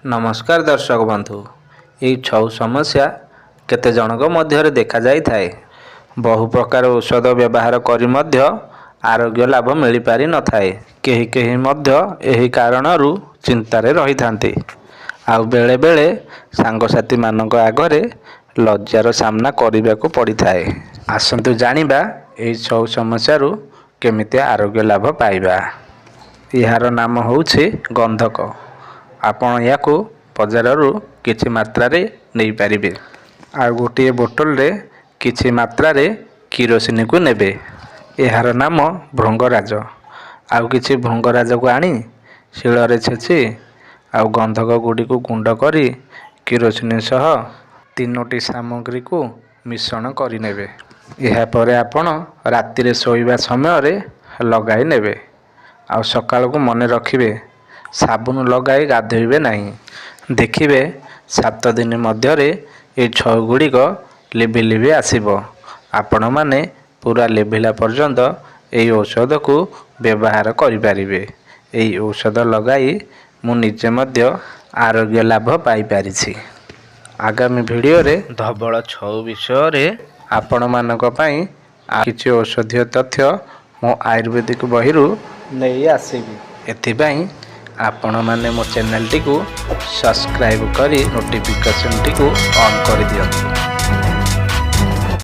ନମସ୍କାର ଦର୍ଶକ ବନ୍ଧୁ, ଏହି ଛଉ ସମସ୍ୟା କେତେ ଜଣଙ୍କ ମଧ୍ୟରେ ଦେଖାଯାଇଥାଏ। ବହୁ ପ୍ରକାର ଔଷଧ ବ୍ୟବହାର କରି ମଧ୍ୟ ଆରୋଗ୍ୟ ଲାଭ ମିଳିପାରି ନଥାଏ। କେହି କେହି ମଧ୍ୟ ଏହି କାରଣରୁ ଚିନ୍ତାରେ ରହିଥାନ୍ତି। ଆଉ ବେଳେ ବେଳେ ସାଙ୍ଗସାଥିମାନଙ୍କ ଆଗରେ ଲଜ୍ଜାର ସାମ୍ନା କରିବାକୁ ପଡ଼ିଥାଏ। ଆସନ୍ତୁ ଜାଣିବା ଏହି ଛଉ ସମସ୍ୟାରୁ କେମିତି ଆରୋଗ୍ୟ ଲାଭ ପାଇବା। ଏହାର ନାମ ହେଉଛି ଗନ୍ଧକ। ଆପଣ ଏହାକୁ ବଜାରରୁ କିଛି ମାତ୍ରାରେ ନେଇପାରିବେ। ଆଉ ଗୋଟିଏ ବୋତଲରେ କିଛି ମାତ୍ରାରେ କିରୋସିନିକୁ ନେବେ। ଏହାର ନାମ ଭୃଙ୍ଗରାଜ। ଆଉ କିଛି ଭୃଙ୍ଗରାଜକୁ ଆଣି ଶିଳରେ ଛେଚି ଆଉ ଗନ୍ଧକ ଗୁଡ଼ିକୁ ଗୁଣ୍ଡ କରି କିରୋସିନି ସହ ତିନୋଟି ସାମଗ୍ରୀକୁ ମିଶ୍ରଣ କରିନେବେ। ଏହାପରେ ଆପଣ ରାତିରେ ଶୋଇବା ସମୟରେ ଲଗାଇ ନେବେ। ଆଉ ସକାଳକୁ ମନେ ରଖିବେ, ସାବୁନ ଲଗାଇ ଗାଧୋଇବେ ନାହିଁ। ଦେଖିବେ, 7 ଦିନ ମଧ୍ୟରେ ଏହି ଛଉ ଗୁଡ଼ିକ ଲିଭି ଲିଭି ଆସିବ। ଆପଣମାନେ ପୁରା ଲିଭିଲା ପର୍ଯ୍ୟନ୍ତ ଏହି ଔଷଧକୁ ବ୍ୟବହାର କରିପାରିବେ। ଏହି ଔଷଧ ଲଗାଇ ମୁଁ ନିଜେ ମଧ୍ୟ ଆରୋଗ୍ୟ ଲାଭ ପାଇପାରିଛି। ଆଗାମୀ ଭିଡ଼ିଓରେ ଧବଳ ଛଉ ବିଷୟରେ ଆପଣମାନଙ୍କ ପାଇଁ କିଛି ଔଷଧୀୟ ତଥ୍ୟ ମୁଁ ଆୟୁର୍ବେଦିକ ବହିରୁ ନେଇ ଆସିବି। ଏଥିପାଇଁ ଆପଣମାନେ ମୋ ଚ୍ୟାନେଲଟିକୁ ସବସ୍କ୍ରାଇବ୍ କରି ନୋଟିଫିକେସନ୍ଟିକୁ ଅନ୍ କରିଦିଅନ୍ତୁ।